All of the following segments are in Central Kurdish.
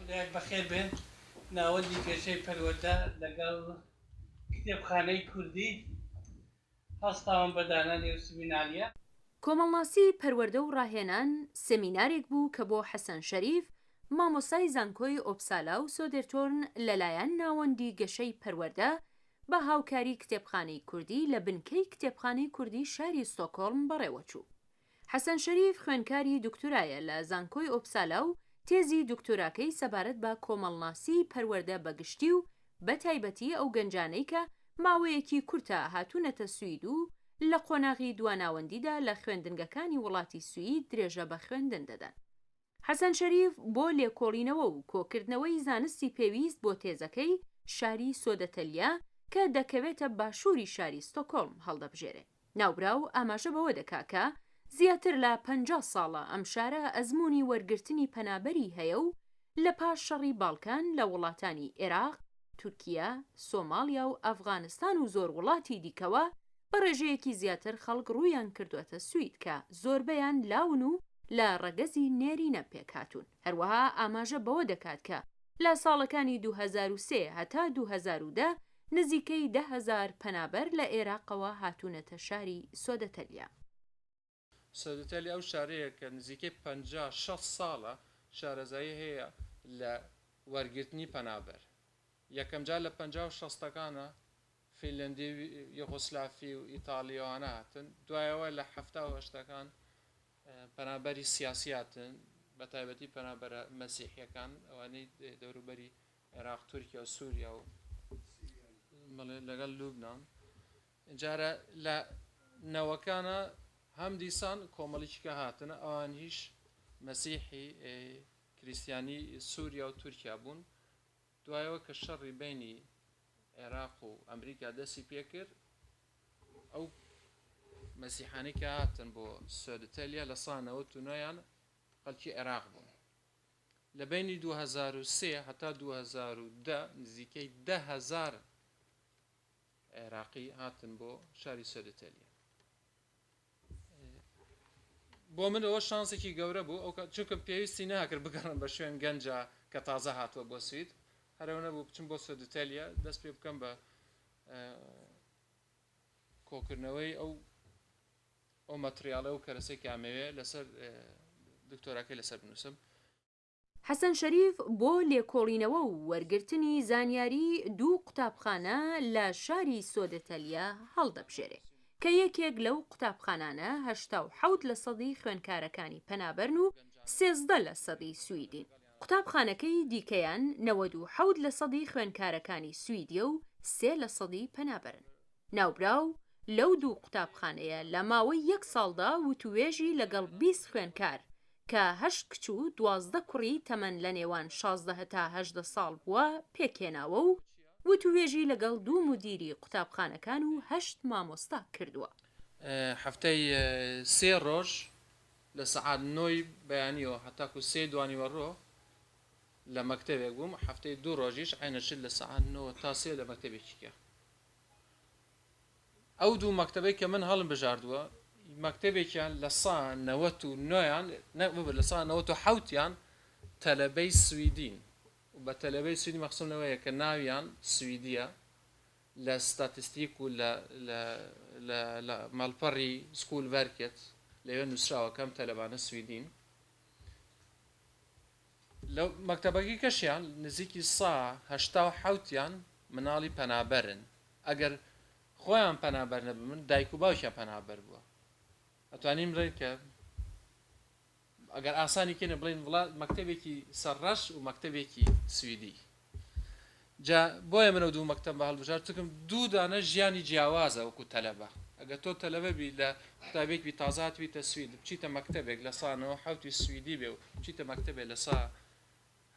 هەموو لایەک بەخێر بێن. ناوەندی گەشەی پەروەردە لەگەڵ کتێبخانەی کوردی هەستاون بە دانانی ئەو سمیناریە. کۆمەڵناسی پەروەردە و ڕاهێنان سێمینارێک بوو کە بۆ حەسەن شەریف، مامۆستای زانکۆی ئۆپسالا و سۆدێرتۆرن لەلایەن ناوەندی گەشەی پەروەردە بە هاوکاری کتێبخانەی کوردی لە بنکەی کتێبخانەی کوردی شاری ستۆکۆڵم بەڕێوەچوو. حەسەن شەریف خوێندکاری دوکتورایە لە زانکۆی ئۆپسالا و تێزی دوکتوراکەی سەبارەت بە کۆمەڵناسیی پەروەردە بە گشتی و بە تایبەتی ئەو گەنجانەی کە ماوەیەکی کورتە هاتوونەتە سوید و لە قۆناغی دواناوەندیدا لە خوێندنگەکانی وڵاتی سوید درێژە بە خوێندن دەدەن. حەسەن شەریف بۆ لێکۆڵینەوە و کۆکردنەوەی زانستی پێویست بۆ تێزەکەی، شاری سۆدەتەلیا کە دەکەوێتە باشووری شاری ستۆکۆڵم هەڵدەبژێرێ. ناوبراو ئاماژە بەوە دەکا کە زیاتر لە 50 ساڵە ئەم شارە ئەزموونی وەرگرتنی پەنابەری هەیە و لە پاش شەڕی باڵکان لە وڵاتانی ئێراق، تورکیە، سۆماڵیا و ئەفغانستان و زۆر وڵاتی دیکەوە بە ڕێژەیەکی زیاتر خەڵک ڕوویان کردووەتە سوید کە زۆربەیان لاون و لە ڕەگەزی نێرینە پێکهاتوون. هەروەها ئاماژە بەوە دەکات کە لە ساڵەکانی 2003 هەتا 2010 نزیکەی 10,000 پەنابەر لە ئێراقەوە هاتوونەتە شاری سۆدەتەلیا. سۆدەتەلیا ئەو شارەیە کە نزیکەی 50 60 ساڵە شارەزایی هەیە لە وەرگرتنی پەنابەر. یەکەمجار لە 50 و شەستەکانە فینلەندی و یۆغۆسلافی و ئیتاڵی ئەوانە هاتن، دوایەوە لە حەفتا و هەشتاکان پەنابەری سیاسی هاتن، بە تایبەتی پەنابەرە مەسیحیەکان ئەوانەی دەوروبەری عێراق، تورکیا و سووریا و لەگەڵ لوبناان. جارە لە نەوەکانە هەم دیسان کۆمەڵیکی کە هاتنە ئەوانیش مەسیحی کریسیانی سووریا و تورکیا بوون. دوایەوە کە شەڕی بەینی عێراق و ئەمریکا دەستی پێکرد ئەو مەسیحانەی کە هاتن بۆ سۆدتەلیا لە سا 99 یان خەڵکی عێراق بوون. لە بەینی 2003 هەتا 2010 نزیکەی 10,000 عێراقی هاتن بۆ شاری سۆدتەلیا. بۆ من ئەوە شانسێکی گەورە بوو ئەو چونکە پێویستی ناکرد بگەڕم بە شوێن گەنجە کە تازە هاتووە بۆ سوید هەرەوە نەبوو بچم بۆ سۆدتەلیا دەست پێ بکەم بە کۆکردنەوەی ئەو ئەو مەتریاڵە و کەرەسەی کە ئەمەوێ لەسەر دکتۆراکەی لەسەر بنووسم. حەسەن شەریف بۆ لێکۆڵینەوە و وەرگرتنی زانیاری دوو قوتابخانە لە شاری سۆدەتەلیا هەڵدەبژێرێ کە یەکێک لەو قوتابخانانە 87 لە سەدی خوێندکارەکانی پەنابەرن و 13 لە سەدی سویدین. قوتابخانەکەی دیکەیان 97 لە سەدی خوێندکارەکانی سویدیە و سێ لە سەدی پەنابەرن. ناوبراو لەو دوو قوتابخانەیە لە ماوەی یەک ساڵدا وتووێژی لەگەڵ 20 خوێندکار کە هەشت کچ و 12 کوڕی تەمەن لە نێوان 16 هەتا 18 ساڵ بووە پێکهێناوە و وتووێژی لەگەڵ دوو مودیری قوتابخانەکان و هەشت مامۆستا کردووە. هەفتەی سێ ڕۆژ لە سەعات نۆی بەیانیەوە هەتاکو سێی دوانیوەڕۆ لە مەکتەبێک بووم، هەفتەی دوو ڕۆژیش عەینە شت لە سەعات نۆ تا سێ لە مەکتەبێکی کە. ئەو دوو مەکتەبەی کە من هەڵم بژاردووە مەکتەبێکیان لە سا نەوەت و نۆیان ببر لە سا نەوەت و حەوتیان تەلەبەی سویدین و بە تەلەبەی سویدی مەخسوم لەوەیە کە ناویان سویدیە لە ستاتستیک و لە لە لە لە ماڵپەڕی Skolverket لەوێ نووسراوە کەم تەلەبانە سویدین لە مەکتەبەکەی کەشیان نزیکی سا 87یان مناڵی پەنابەرن ئەگەر خۆیان پەنابەر نەبن دایک و باوکیان پەنابەر بووە ئەتوانین بڵێین کە ئەگەر ئاسانی کەین بڵێین وڵات مەکتەبێکی سەرڕەش و مەکتەبێکی سویدی جا بۆیە منەوە دوو مەکتەب بە هەڵبژارد چونکم دوو دانە ژیانی جیاوازە وەکو تەلەبە ئەگەر تۆ تەلەبە بی لە قوتابیەک بی تازە هاتبیتە سوید بچیتە مەکتەبێک لە سا نەوە حەوتی سویدی بێ و بچیتە مەکتەبێ لە سا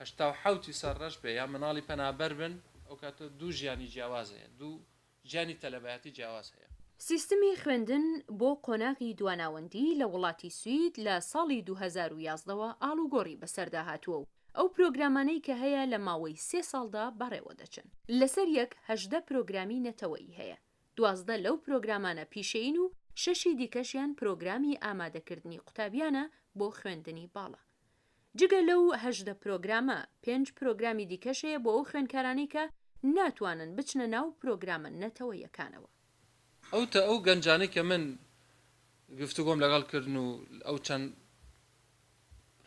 87 سەر ڕەش بێ یا مناڵی پەنابەر بن ئەو کاتە دوو ژیانی جیاواز هەیە دوو ژیانی تەلەبایەتی جیاواز هەیە. سیستمی خوێندن بۆ قۆناغی دواناوەندی لە وڵاتی سوید لە ساڵی 2011 وە ئاڵوگۆڕی بەسەردا هاتووە و ئەو پرۆگرامانەی کە هەیە لە ماوەی سێ ساڵدا بەڕێوە دەچن. لەسەر یەک 18 پرۆگرامی نەتەوەیی هەیە، 12 لەو پرۆگرامانە پیشەیین و شەشی دیکەشیان پرۆگرامی ئامادەکردنی قوتابیانە بۆ خوێندنی باڵا. جگە لەو 18 پرۆگرامە، پێنج پرۆگرامی دیکەش هەیە بۆ ئەو خوێندکارانەی کە ناتوانن بچنە ناو پرۆگرامە نەتەوەیەکانەوە. ئەو تە ئەو گەنجانەی کە من گفتوگۆم لەگەڵ کردن و ئەو چەند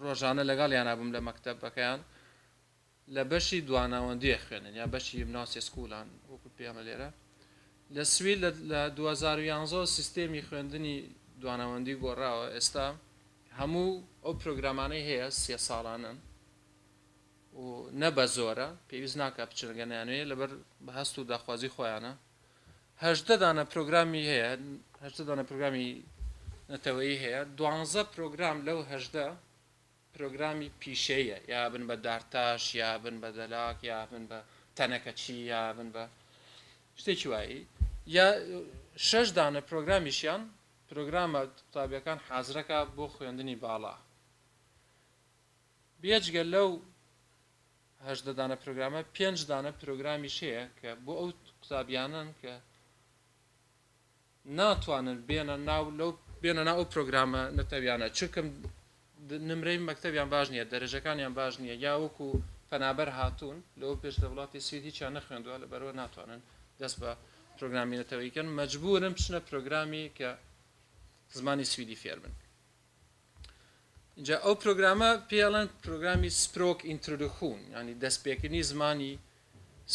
ڕۆژانە لەگەڵیانا بووم لە مەکتەبەکەیان لە بەشی دواناوەندی ئەخوێنن یا بەشی gymnasieskolan وەکو پێڵە لێرە لە سوید لە 2011 سیستێمی خوێندنی دواناوەندی گۆڕاوە ئێستا هەموو ئەو پرۆگرامانەی هەیە سێ ساڵانن و نە بە زۆرە پێویست ناکە بچن گەر نەیانەوێ لەبەر هەست و داخوازی خۆیانە 18 دانە پرۆگرامی هەیە 18 دانە پرۆگرامی نەتەوەیی هەیە دوانزە پرۆگرام لەو 18 پرۆگرامی پیشەیە یا بن بە دارتاش یا بن بە دەلاک یا بن بە تەنەکەچی یا بن بە شتێکی وایی یا شەش دانە پرۆگرامیشیان پرۆگرامە قوتابیەکان حازرەکە بۆ خوێندنی باڵا بێجگە لەو 18 دانە پرۆگرامە پێنج دانە پرۆگرامیش هەیە کە بۆ ئەو قوتابیانەن کە ناتوانن بێنە ناو لەو بێنە ناو ئەو پرۆگرامە نەتەویانە چونکم نمرەی مەکتەبیان باش نییە دەرەجەکانیان باش نییە یا وەکو پەنابەر هاتوون لەوە پێش لە وڵاتی سوید هیچیان نەخوێندووە لەبەرەوە ناتوانن دەست بە پرۆگرامی نەتەوەیی کەن مەجبورن بچنە پرۆگرامی کە زمانی سویدی فێر بن اینجا ئەو پرۆگرامە پێڵەن پرۆگرامی språkintroduktion ینی دەستپێکردنی زمانی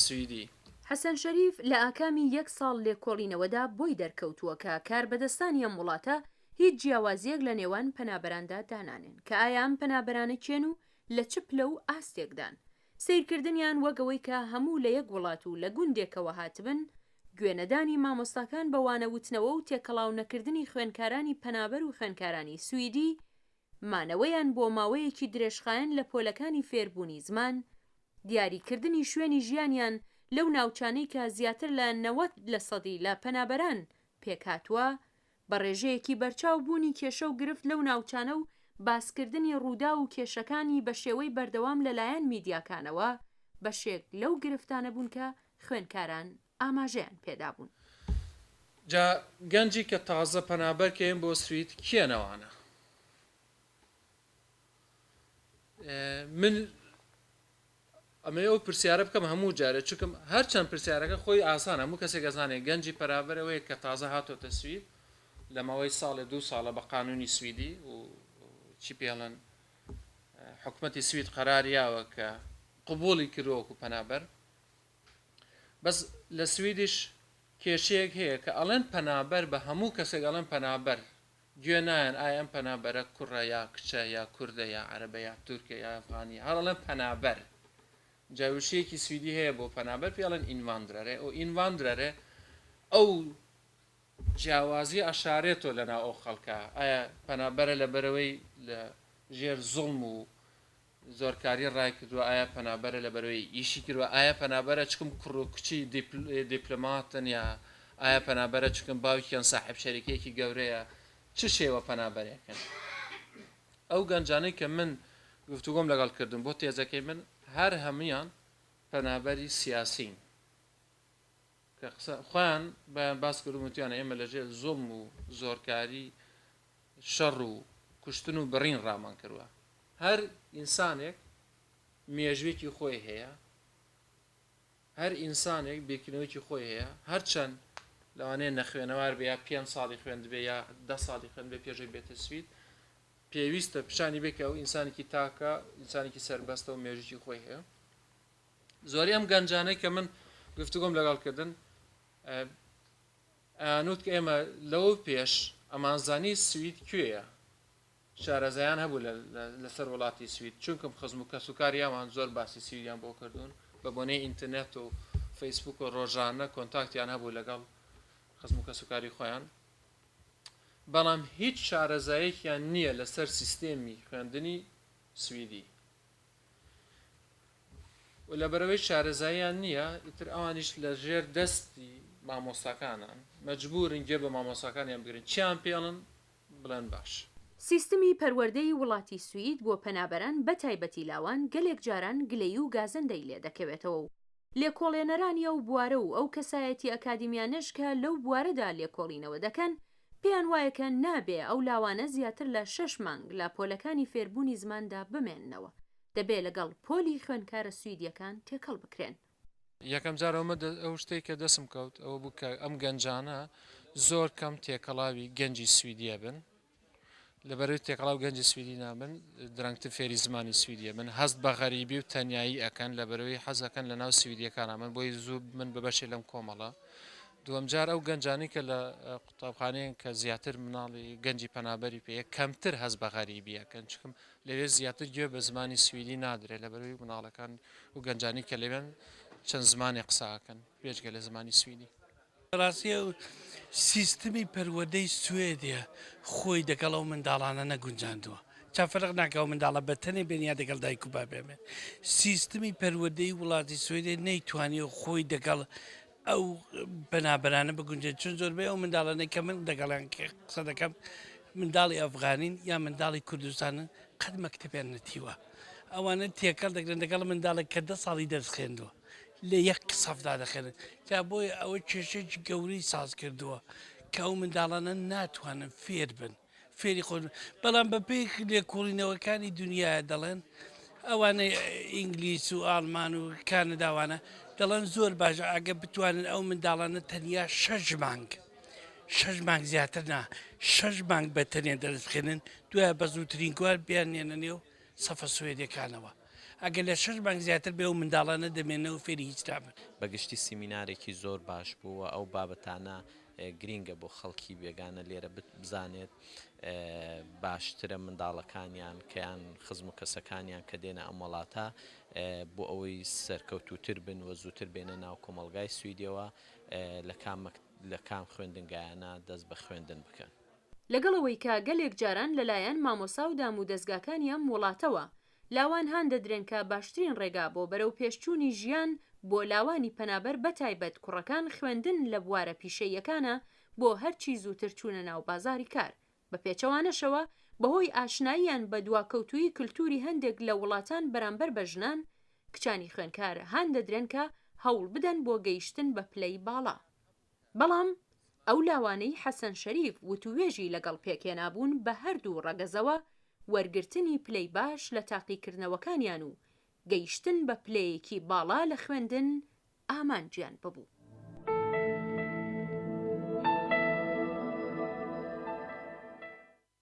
سویدی. حەسەن شەریف لە ئاکامی یەک ساڵ لێکۆڵینەوەدا بۆی دەرکەوتووە کە کاربەدەستانی ئەم وڵاتە هیچ جیاوازییەک لە نێوان پەنابەراندا دانانێن کە ئایا ئەم پەنابەرانە کێن و لە چ پلە و ئاستێکدان. سەیرکردنیان وەک ئەوەی کە هەموو لە یەک وڵات و لە گوندێکەوە هاتبن، گوێنەدانی مامۆستاکان بە وانە وتنەوە و تێکەڵاو نەکردنی خوێنکارانی پەنابەر و خوێنکارانی سویدی، مانەوەیان بۆ ماوەیەکی درێژخایەن لە پۆلەکانی فێربوونی زمان، دیاریکردنی شوێنی ژیانیان لەو ناوچانەی کە زیاتر لە 90 لەسەدی لە پەنابەران پێکهاتووە، بە ڕێژەیەکی بەرچاو بوونی کێشە و گرفت لەو ناوچانە و باسکردنی ڕووداو و کێشەکانی بە شێوەی بەردەوام لە لایەن میدیاکانەوە، بەشێک لەو گرفتانە بوون کە خوێندکاران ئاماژەیان پێدابوون. جا گەنجی کە تازە پەنابەر کەین بۆ سوید کێن ئەوانە؟ من ئەمەوێ ئەو پرسیارە بکەم هەموو جارێ چونکم هەرچەند پرسیارەکە خۆی ئاسانە هەموو کەسێک ئەزانێ گەنجی پەرابەر ئەوەیە کە تازە هاتۆتە سوید لە ماوەی ساڵێ دوو ساڵە بە قانونی سویدی و چی پێڵن حکومەتی سوید قەرار یاوە کە قبوڵی کردووە وەکو پەنابەر بەس لە سویدیش کێشەیەک هەیە کە ئەڵێن پەنابەر بە هەموو کەسێک ئەڵێن پەنابەر گوێ نایەن ئایا ئەم پەنابەرە کوڕە یا کچە یا کوردە یا عەرەبە یا تورکە یا ئەفغانیە هەر ئەڵێن پەنابەر جا وشەیەکی سویدی هەیە بۆ پەنابەر پێی ئەڵێن invandrare ئەو invandrare ئەو جیاوازی ئەشارێتەوە لەناو ئەو خەڵکە ئایا پەنابەرە لەبەرەوەی لە ژێر زوڵم و زۆرکاری ڕایکردووە ئایا پەنابەرە لەبەرەوەی ئیشی کردووە ئایا پەنابەرە چکم کوڕ و کچی دیپلۆماتن یا ئایا پەنابەرە چکم باوکیان ساحب شەریکەیەکی گەورەیە چ شێوە پەنابەرێکن ئەو گەنجانەی کە من گفتوگۆم لەگەڵ کردن بۆ تێزەکەی من هەر هەموویان پەنابەری سیاسین کە قسە خۆیان بەیان باس کردم وتیانە ئێمە لەژێر زوڵم و زۆرکاری شەڕ و کوشتن و بڕین ڕامان کردوە. هەر ئینسانێک مێژوێکی خۆی هەیە، هەر ئینسانێک بیرکردنەوەیەکی خۆی هەیە، هەرچەند لەوانەیە نەخوێنەوار بێ یا پێنج ساڵی خوێندبێ یا دە ساڵی خوێندبێ پێشەوەی بێتە سوید، پێویستە پیشانی بێ کە ئەو ئینسانێکی تاکە، ئینسانێکی سەربەستە و مێژووی خۆی هەیە. زۆری ئەم گەنجانەی کە من گفتوگۆم لەگەڵ کردن ئەیانوت کە ئێمە لەوە پێش ئەمانزانی سوید کوێیە، شارەزایان هەبوو لەسەر وڵاتی سوید، چونکم خزم و کەسوکاری ئەوان زۆر باسی سویدیان بۆ کردوون، بە بۆنەی ئینتەرنێت و فەیسبوک و ڕۆژانە کۆنتاکتیان هەبوو لەگەڵ خزم و کەسوکاری خۆیان، بەڵام هیچ شارەزایەکیان نییە لەسەر سیستێمی خوێندنی سویدی و لەبەرئەوەی شارەزاییان نییە ئیتر ئەوانیش لە ژێر دەستی مامۆستاکانان مەجبورن گوێ بە مامۆستاکانیان بگرن چیان پێڵن بڵێن باش. سیستمی پەروەردەی وڵاتی سوید بۆ پەنابەران بە تایبەتی لاوان گەلێک جاران گلەیی و گازەندەی لێ دەکەوێتەوە و لێکۆڵێنەرانی ئەو بوارە و ئەو کەسایەتیە ئەکادیمیانەش کە لەو بوارەدا لێکۆڵینەوە دەکەن. پێیان وایە کە نابێ ئەو لاوانە زیاتر لە شەش مانگ لە پۆلەکانی فێربوونی زماندا بمێننەوە، دەبێ لەگەڵ پۆلی خوێندکارە سویدییەکان تێکەڵ بکرێن. یەکەم جار ئەومە ئەو شتەی کە دەسم کەوت ئەوە بوو کە ئەم گەنجانە زۆر کەم تێکەڵاوی گەنجی سویدیە بن لەبەرەی تێکەڵاو گەنجی سویدی نابن درەنگتر فێری زمانی سویدیە بن هەست بە غەریبی و تەنایی ئەکەن لەبەرەوەی حەزەکەن لە ناو سویدیەکانە من بۆی زوو من بە بەشێ لەم کۆمەڵە دووەم جار ئەو گەنجانی کە لە قوتابخانەیەن کە زیاتر مناڵی گەنجی پەنابەری پێیە کەمتر هەست بە غەریبی ئەکەن چکم لەوێ زیاتر گوێ بە زمانی سویدی نادرێت لەبەرەوەی مناڵەکان و گەنجانی کە لەوێن چەند زمانێ قسە ئەکەن بێجگە لە زمانی سویدی. بەڕاستی ئەو سیستمی پەروەردەی سوێدێ خۆی دەگەڵ ئەو منداڵانە نەگونجاندووە. جا فەرق ناکا ئەو منداڵە بە تەنێ بێن یا دەگەڵ دایک و بابێ بێن. سیستمی پەروەردەی وڵاتی سوێدێ نەیتوانیوە خۆی دەگەڵ ئەو پەنابەرانە بگونجێت چون زۆربەی ئەو منداڵانەی کە من دەگەڵیان قسە دەکەم منداڵی ئەفغانین یا منداڵی کوردستانن قەت مەکتەبیان نەتیوە ئەوانە تێکەڵ دەگرن دەگەڵ منداڵێک کە دە ساڵی دەرس خوێندووە لە یەک سەفدا دەخێنن جا بۆیە ئەوە کێشەیەکی گەورەی ساز کردووە کە ئەو منداڵانە ناتوانن فێر بن فێری خۆ بەڵام بە پێی لێکۆڵینەوەکانی دنیاە دەڵێن ئەوانەی ئینگلیس و ئاڵمان و کانەداوانە دەڵێن زۆر باشە ئەگە بتوانن ئەو منداڵانە تەنیا شەش مانگ شەش مانگ زیاتر نا شەش مانگ بە تەنێ دەرس بخێنن دوای بە زووترین گوار بیانێنە نێو سەفە سوێدیەکانەوە ئەگەر لە شەش مانگ زیاتر بێ ئەو منداڵانە دەمێنەوە فێری هیچ نابن. بە گشتی سیمینارێکی زۆر باش بوو و ئەو بابەتانە گرینگە بۆ خەڵکی بێگانە لێرە بزانێت باشترە منداڵەکانیان کە یان خزم و کەسەکانیان کە دێنە ئەم وڵاتە بۆ ئەوەی سەرکەوتووتر بن و زووتر بێنە ناو کۆمەڵگای سویدیەوە لە کام لە کام خوێندنگایانە دەست بە خوێندن بکەن. لەگەڵ ئەوەی کە گەلێک جاران لە لایەن مامۆسا و دام و دەزگاکانی ئەم وڵاتەوە لاوان هان دەدرێن کە باشترین ڕێگا بۆ بەرەو پێشچوونی ژیان بۆ لاوانی پەنابەر بە تایبەت کوڕەکان خوێندن لە بوارە پیشەییەکانە بۆ هەرچی زووتر چوونە ناو بازاری کار بە پێچەوانەشەوە بەهۆی ئاشناییان بە دواکەوتوویی کلتوری هەندێک لە وڵاتان بەرامبەر بە ژنان کچانی خوێندکار هان دەدرێن کە هەوڵ بدەن بۆ گەیشتن بە پلەی باڵا. بەڵام ئەو لاوانەی حەسەن شەریف وتووێژی لەگەڵ پێکهێنابوون بە هەردوو ڕەگەزەوە وەرگرتنی پلەی باش لە تاقیکردنەوەکانیان و گەیشتن بە پلەیەکی باڵا لە خوێندن ئامانجیان ببوو.